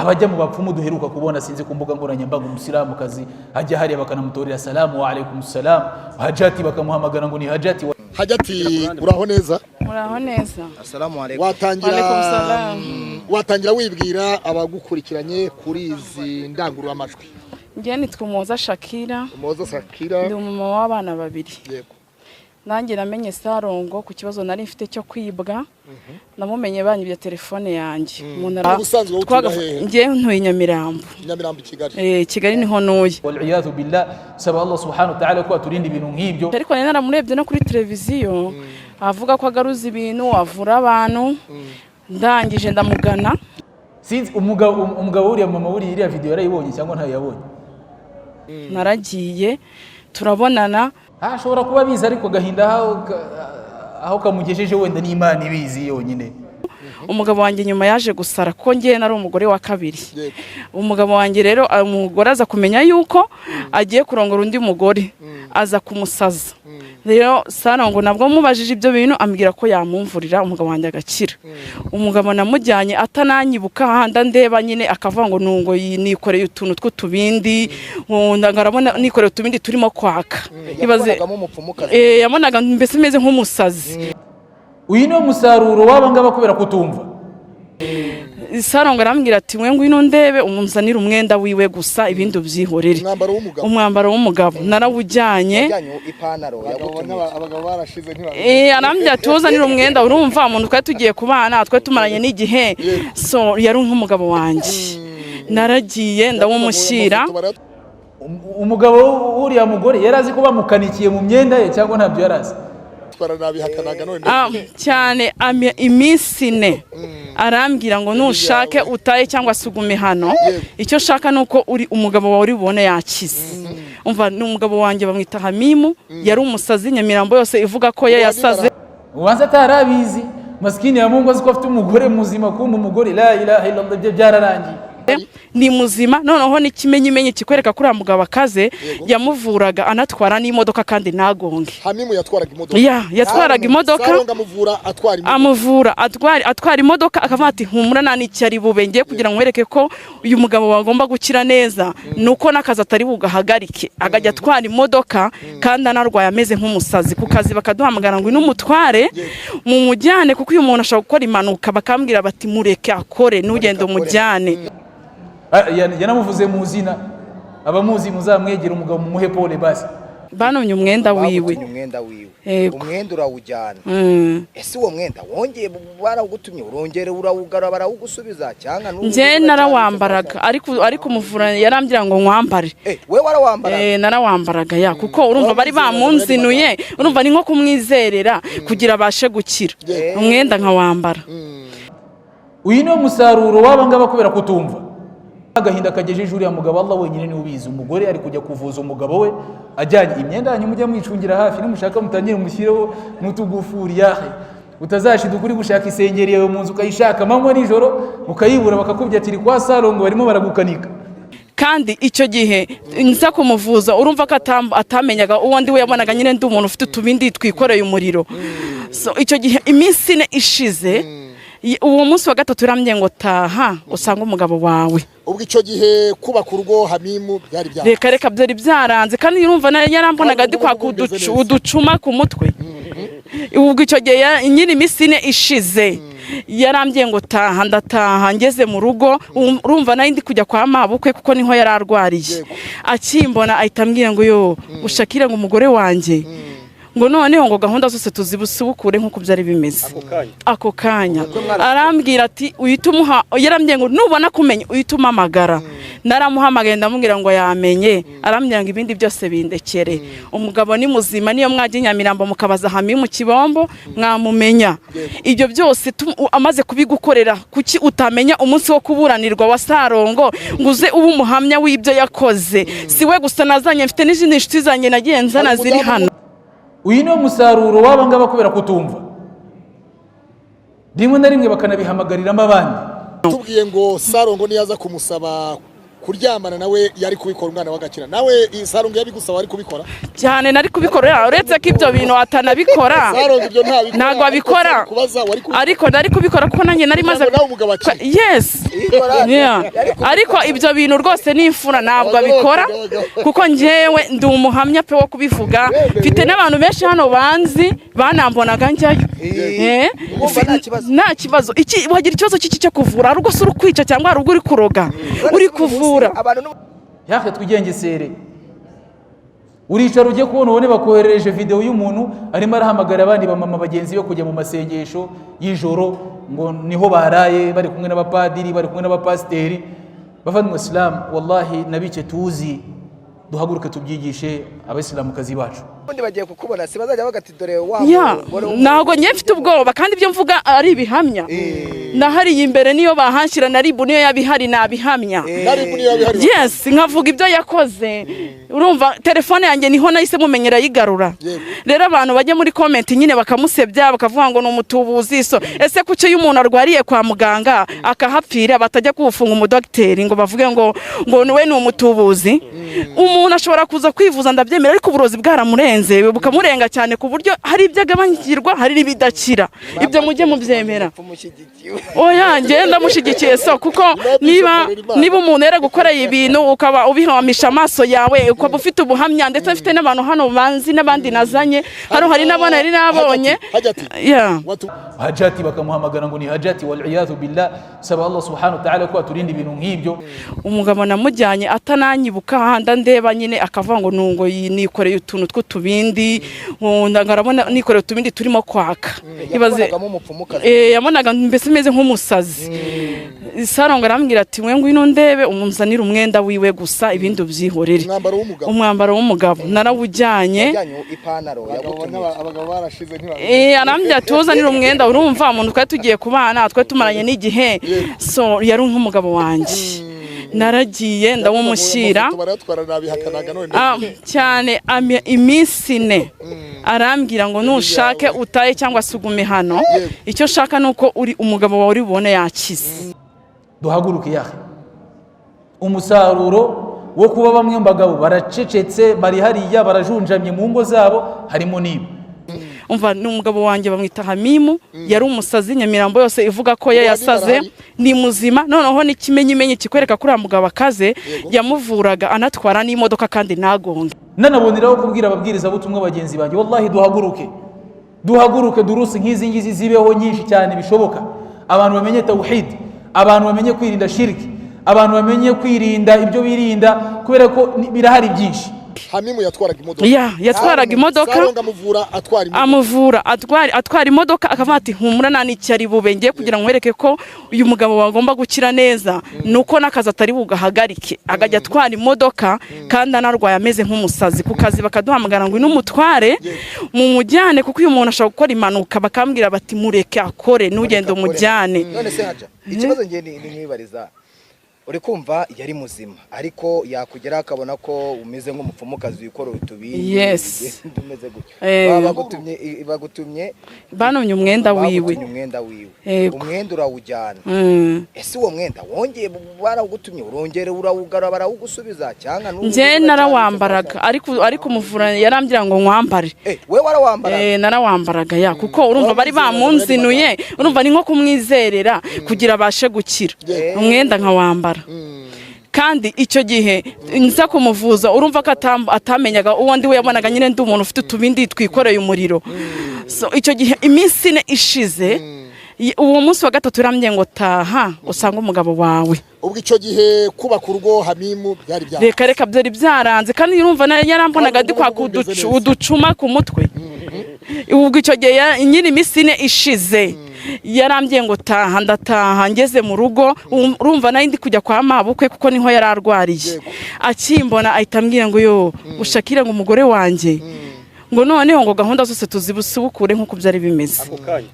Abajya mu bapfumu duheruka kubona, sinzi, ku mbuga nkoranyambaga, umusilamukazi ajya hariya bakanamutorera salamu wa alaikum salam, Hajati bakamuhamagara ngo ni Hajati. Hajati, uraho neza? Muraho neza. Assalamu alaikum. Watangira Alaikum salam. Watangira wibwira abagukurikiranye kuri izi ndangururamajwi. Njye nitwa Umuhoza Shakira. Umuhoza Shakira. Ndi umumama w'abana babiri. Nanjye namenye Sarongo ku kibazo nari mfite cyo kwibwa. Namumenye banyibye telefone yanjye. Umuntu Ubusanzwe wowe utura hehe? Njye ntuye i Nyamirambo. Nyamirambo i Kigali? Eh, Kigali niho ntuye. Waliyadhu billah, saba Allah subhanahu wa ta'ala ko aturinda ibintu nk'ibyo. Ariko nari naramurebye no kuri televiziyo avuga ko agaruza ibintu, avura abantu, ndangije ndamugana. Sinzi umugabo uriya mama buriya iriya video yarayibonye cyangwa ntayo yabonye. Naragiye turabonana. Ashobora kuba abizi, ariko agahinda aho kamugejeje wenda n'Imana ibizi yonyine. Umugabo wanjye nyuma yaje gusara ko njye nari umugore wa kabiri. Umugabo wanjye rero, umugore aza kumenya yuko agiye kurongora undi mugore, aza kumusaza. Rero Sarongo nabwo mubajije ibyo bintu, ambwira ko yamumvurira umugabo wanjye agakira. Umugabo namujyanye atananyibuka, hahandi andeba nyine akavuga ngo nungo nikoreye utuntu tw'utubindi, ngo arabona nikoreye utubindi turimo kwaka. Ibaze. Yabonagamo umupfumukazi. Eh, yabonaga mbese meze nk'umusazi. Uyu niwo musaruro w'aba ngaba kubera kutumva. Sarongo arambwira ati: "We ngwino ndebe, umunzanire umwenda wiwe gusa, ibindi ubyihorere." Umwambaro w'umugabo? Umwambaro w'umugabo narawujyanye. Wajyanye ipantaro Abagabo yagutumye? Abagabo barashize ntibamenye. Eh, arambwira ati: "Uzanire umwenda." Urumva umuntu twari tugiye kubana, twari tumaranye n'igihe, so yari nk'umugabo wanjye. Naragiye ndawumushyira. Umugabo w'uriya mugore yari azi ko bamukanikiye mu myenda ye cyangwa ntabyo yari azi? Twaranabihakanaga none. Ah, cyane. Iminsi 4 arambwira ngo: "Nushake utaye cyangwa se ugume hano, icyo nshaka ni uko uri umugabo wawe uri bubone yakize." Umva, ni umugabo wanjye, bamwita Hamimu, yari umusazi, Nyamirambo yose ivuga ko ye yasaze. Ubanza atarabizi, masikini ya Mungu, azi ko afite umugore muzima, kumva umugore, la ilaha illallah, ibyo byararangiye. Ni muzima. Noneho n'ikimenyimenyi kikwereka ko uriya mugabo akaze, yamuvuraga anatwara n'imodoka kandi ntagonge. Hamimu yatwaraga imodoka? Ya, yatwaraga imodoka. Saronga amuvura atwara imodoka? Amuvura atwara imodoka, akavuga ati: "Humura, nta n'icyo ari bube. Ngiye kugira ngo nkwereke ko uyu mugabo wagomba gukira neza, ni uko n'akazi atari bugahagarike." Akajya atwara imodoka kandi anarwaye ameze nk'umusazi. Ku kazi bakaduhamagara ngo n'umutware mumujyane, kuko uyu muntu ashobora gukora impanuka. Bakambwira bati: "Mureke akore, ntugende umujyane." Ah, yanamuvuze mu zina. Abamuzi muzamwegera umugabo mumuhe pole basi. Banonye umwenda wiwe. Bagutumye umwenda wiwe? Yego. Umwenda urawujyana. Mm. Ese uwo mwenda wongeye barawugutumye, urongera urawugara barawugusubiza, cyangwa n'ubu Njye narawambaraga, ariko umuvura yarambwira ngo nkwambare. Eh, we warawambaraga? Eh, narawambaraga ya, kuko urumva bari bamunzinuye, urumva ni nko kumwizerera kugira abashe gukira, umwenda nkawambara. Uyu niwo musaruro w'aba ngaba kubera kutumva. Agahinda kagejeje uriya mugabo, Allah wenyine niwe ubizi. Umugore ari kujya kuvuza umugabo we ajyanye imyenda yanyu. Mujya mwicungira hafi, nimushaka mutangire mushyireho n'utugufuri yahe, utazashida uri gushaka isengeri yawe mu nzu, ukayishaka amanywa nijoro ukayibura, bakakubwira ati: "Kwa Sarongo barimo baragukanika." Kandi icyo gihe nza kumuvuza, urumva ko atamenyaga uwo ndi we, yabonaga nyine ndi umuntu ufite utubindi twikoreye umuriro. So icyo gihe iminsi 4 ishize, uwo munsi wa gatatu yarambwiye ngo: "Taha usange umugabo wawe." Ubwo icyo gihe kubaka urugo Hamimu byari byanze? Reka reka, byari byaranze. Kandi urumva yarambonaga Kandi ndi kwaka ubu bumeze neza. uducuma ku mutwe. Ubwo icyo gihe nyine iminsi 4 ishize yarambwiye ngo: "Taha." Ndataha, ngeze mu rugo, urumva nari ndi kujya kwa mabukwe kuko niho yari arwariye. Akimbona ahita ambwira ngo: "Yo ushakire," ngo "umugore wanjye," ngo "noneho," ngo "gahunda zose tuzibusubukure nk'uko byari bimeze." Ako kanya arambwira ati: "Uhita umuha." Yarambwiye ngo: "Nubona kumenya uhita umpamagara." Naramuhamagaye, ndamubwira ngo yamenye. Arambwira ngo: "Ibindi byose bindekere, umugabo ni muzima. Niyo mwajya i Nyamirambo mukabaza hami mu Kibombo mwamumenya." Ibyo byose amaze kubigukorera, kuki utamenya umunsi wo kuburanirwa wa Sarongo ngo uze ube umuhamya w'ibyo yakoze? Si we gusa nazanye, mfite n'izindi nshuti zanjye nagiye nzana ziri hano. Uyu niwo musaruro w'aba ngaba kubera kutumva, rimwe na rimwe bakanabihamagariramo abandi. Tubwiye ngo Sarongo niyaza kumusaba. Kuryamana nawe yari kubikora, umwana w'agakira nawe Sarungu yabigusaba wari kubikora? Cyane, nari kubikora, uretse ko ibyo bintu atanabikora. Sarungu ibyo ntabikora. Ntabwo abikora. Ariko kubaza, wari kubikora? Ariko nari kubikora kuko nanjye nari maze Kugira ngo nawe umugabo akire. Yes. Yeah. Ariko ibyo bintu rwose ni imfura, ntabwo abikora, kuko njyewe ndi umuhamya pe wo kubivuga. Mfite n'abantu benshi hano banzi, banambonaga njyayo. Urumva nta kibazo. Nta kibazo. Iki wagira ikibazo cy'iki cyo kuvura? Hari ubwo se uri kwica, cyangwa hari ubwo uri kuroga, uri kuvura? Abantu n'ubu- Yake twigengesere. Uricara ujye kubona ubone bakoherereje videwo y'umuntu arimo arahamagara abandi bamama bagenzi be kujya mu masengesho y'ijoro, ngo niho baraye bari kumwe n'abapadiri, bari kumwe n'abapasiteri. Bavandimwe isilamu, wallahi nabike tuzi, duhaguruke tubyigishe abayisilamukazi bacu. Ubundi bagiye kukubona, si bazajya bagati dore wa Ya. mugore w'umuntu. Ntabwo njye mfite ubwoba, kandi ibyo mvuga ari ibihamya. Nahariye imbere niyo bahanshyira na RIB, niyo yaba ihari nabihamya. Nari muri yabihari. Yes, nkavuga ibyo yakoze. Urumva telefone yanjye niho nahise mumenyera yigarura. Rero abantu bajya muri comment nyine bakamusebya, bakavuga ngo ni umutubuzi. So ese kuki iyo umuntu arwariye kwa muganga akahapfira batajya kuwufunga umudogiteri ngo bavuge ngo we ni umutubuzi? Umuntu ashobora kuza kwivuza, ndabyemera, ariko uburozi bwaramurenze, bukamurenga cyane, ku buryo hari ibyo agabanyirwa, hari n'ibidakira. Ibyo mujye mubyemera. Umushyigikiye? Oya, njye ndamushyigikiye. So kuko niba umuntu yaragukoreye ibintu, ukaba ubihamisha amaso yawe, ukaba ufite ubuhamya, ndetse mfite n'abantu hano banzi n'abandi nazanye hano, hari n'abo nari nabonye. Hajati. Yeah. Hajati bakamuhamagara ngo ni hajati, waliyadhu billah. Saba Allah subhanahu wa ta'ala ko aturinda ibintu nk'ibyo. Umugabo namujyanye atananyibuka, handi andeba nyine akavuga ngo nungo nikoreye utuntu tw'utubindi, ngo arabona nikoreye utubindi turimo kwaka. Ibaze. Yabonagamo umupfumukazi. Yabonaga mbese meze nk'umusazi. Sarongo arambwira ati: "We ngwino ndebe, umunzanire umwenda wiwe gusa, ibindi ubyihorere." Umwambaro w'umugabo. Umwambaro w'umugabo narawujyanye. Wajyanye ipantaro Abagabo yagutumye? Abagabo barashize ntibamenye. Arambwira ati: "Wuzanire umwenda." Urumva umuntu twari tugiye kubana, twari tumaranye n'igihe, so yari nk'umugabo wanjye. Naragiye ndawumushyira. Amafoto barayatwara, nabihakanaga none. Ah, cyane. Iminsi 4 arambwira ngo: "Nushake utaye cyangwa se ugume hano, icyo nshaka ni uko uri umugabo wawe uri bubone yakize." Duhaguruke yahe. Umusaruro wo kuba bamwe mu bagabo baracecetse, bari hariya barajunjamye mu ngo zabo, harimo n'ibi. Umva, ni umugabo wanjye, bamwita Hamimu, yari umusazi. Nyamirambo yose ivuga ko ye Ubu yasaze. arahari? Ni muzima. Noneho n'ikimenyimenyi kikwereka ko uriya mugabo akaze, yamuvuraga anatwara n'imodoka kandi ntagonge. Nanaboneraho kubwira ababwirizabutumwa bagenzi banjye, wallahi duhaguruke, duhaguruke, durusi nk'izi ngizi zibeho nyinshi cyane bishoboka, abantu bamenye tawhid, abantu bamenye kwirinda shiriki, abantu bamenye kwirinda ibyo birinda, kubera ko birahari byinshi. Hamimu yatwaraga imodoka? Ya, yatwaraga imodoka. Saronga amuvura atwara imodoka? Amuvura atwara imodoka, akavuga ati: "Humura, nta n'icyo ari bube. Ngiye kugira ngo nkwereke ko uyu mugabo wagomba gukira neza, ni uko n'akazi atari bugahagarike." Akajya atwara imodoka kandi anarwaye ameze nk'umusazi. Ku kazi bakaduhamagara ngo n'umutware mumujyane, kuko uyu muntu ashobora gukora impanuka. Bakambwira bati: "Mureke akore, ntugende umujyane." None se Haja, ikibazo ngiye ni nkwibariza, uri kumva yari muzima, ariko yakugeraho akabona ko umeze nk'umupfumukazi wikorera utubindi, ugenda umeze gutyo. Baba bagutumye Banumye umwenda wiwe. Bagutumye umwenda wiwe. Yego. Umwenda urawujyana. Ese uwo mwenda wongeye barawugutumye, urongera urawugara barawugusubiza, cyangwa n'ubu Njye narawambaraga, ariko umuvura yarambwira ngo nkwambare. We warawambaraga? Narawambaraga, ya, kuko urumva bari bamunzinuye. Urumva ni nko kumwizerera kugira abashe gukira, umwenda nkawambara. Kandi icyo gihe nza kumuvuza, urumva ko atamenyaga uwo ndi we, yabonaga nyine ndi umuntu ufite utubindi twikoreye umuriro. So icyo gihe iminsi 4 ishize, uwo munsi wa gatatu yarambwiye ngo: "Taha usange umugabo wawe." Ubwo icyo gihe kubaka urugo Hamimu byari byanze? Reka reka, byari byaranze. Kandi urumva nayo yarambonaga ndi kwaka Ubu bimeze neza. uducuma ku mutwe. Ubwo icyo gihe nyine iminsi 4 ishize yarambwiye ngo: "Taha." Ndataha, ngeze mu rugo, urumva nari ndi kujya kwa mabukwe kuko niho yari arwariye. Akimbona ahita ambwira ngo: "Yo ushakire," ngo "umugore wanjye," ngo "noneho," ngo "gahunda zose tuzibusubukure nk'uko byari bimeze."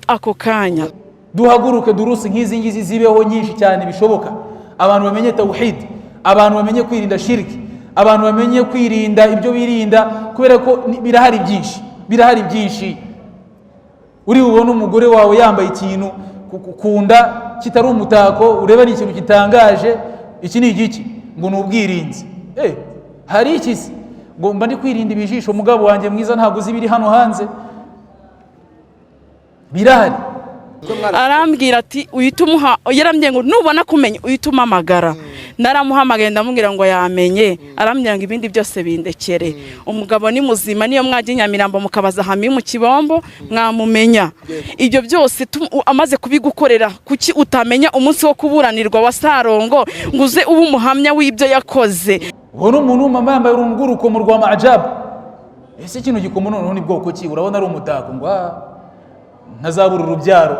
Ako kanya. Duhaguruke, durusi nk'izi ngizi zibeho nyinshi cyane bishoboka, abantu bamenye tawhid, abantu bamenye kwirinda shiriki, abantu bamenye kwirinda ibyo birinda, kubera ko birahari byinshi, birahari byinshi. Uri bubone umugore wawe yambaye ikintu ku nda kitari umutako, urebe ni ikintu gitangaje, iki ni igiki? Ngo ni ubwirinzi. Hari iki se? Ngo mba ndi kwirinda ibijisho, mugabo wanjye mwiza, ntabwo uzi ibiri hano hanze, birahari. Arambwira ati uhita umuha, yarambwiye ngo nubona kumenya uhita umpamagara. Naramuhamagaye, ndamubwira ngo yamenye. Arambwira ngo ibindi byose bindekere, umugabo ni muzima, niyo mwajya i Nyamirambo mukabaza hami mu Kibombo mwamumenya. Ibyo byose amaze kubigukorera, kuki utamenya umunsi wo kuburanirwa wa Sarongo ngo uze ube umuhamya w'ibyo yakoze? Ubona umuntu w'umama yambaye uruntu rw'urukomo rwa majabu. Ese kino gikomo noneho ni bwoko ki? Urabona ari umutako, ngo ntazabura urubyaro.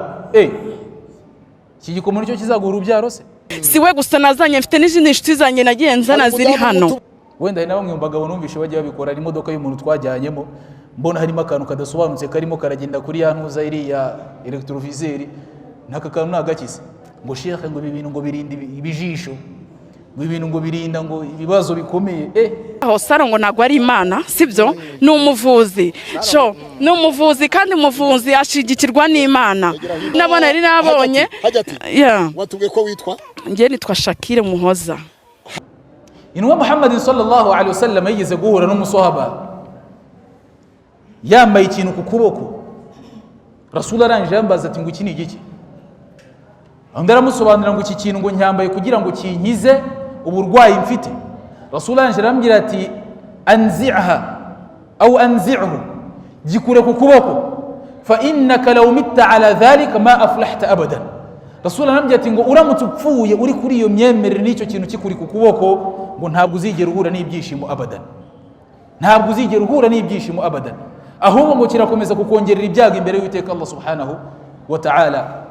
Iki gikomo nicyo kizaguha urubyaro se? Si we gusa nazanye, mfite n'izindi nshuti zanjye nagiye nzana ziri hano. Wenda hari na bamwe mu bagabo numvishe bajya babikora. Hari imodoka y'umuntu twajyanyemo, mbona harimo akantu kadasobanutse karimo karagenda kuri ya ntuza iriya électroviseur. N'aka kantu ni agakize? Ngo shekhe, ngo ibi bintu ngo birinda ibijisho, ngo ibintu ngo birinda ngo ibibazo bikomeye. Aho Sarongo ntabwo ari Imana, sibyo? Ni umuvuzi, sho ni umuvuzi, kandi umuvuzi ashigikirwa n'Imana. Nabona ari nabonye. Hajati, Yeah. watubwiye ko witwa? Njye nitwa Shakire Muhoza. Intumwa Muhammadin sallallahu alaihi wasallam yigeze guhura n'umusohaba yambaye ikintu ku kuboko. Rasul arangije yambaza ati: "Ngo iki ni igiki?" Undi aramusobanurira ngo iki kintu ngo nyambaye kugira ngo kinkize uburwayi mfite. Rasul arangije arambwira ati: "Anzi'ha au anzi'hu, gikure ku kuboko, fa innaka law mitta ala dhalika ma aflahta abadan." Rasul arambwira ati ngo uramutse upfuye uri kuri iyo myemerere n'icyo kintu kikuri ku kuboko, ngo ntabwo uzigera uhura n'ibyishimo abadan, ntabwo uzigera uhura n'ibyishimo abadan, ahubwo ngo kirakomeza kukongerera ibyago imbere y'Uwiteka Allah subhanahu wa ta'ala.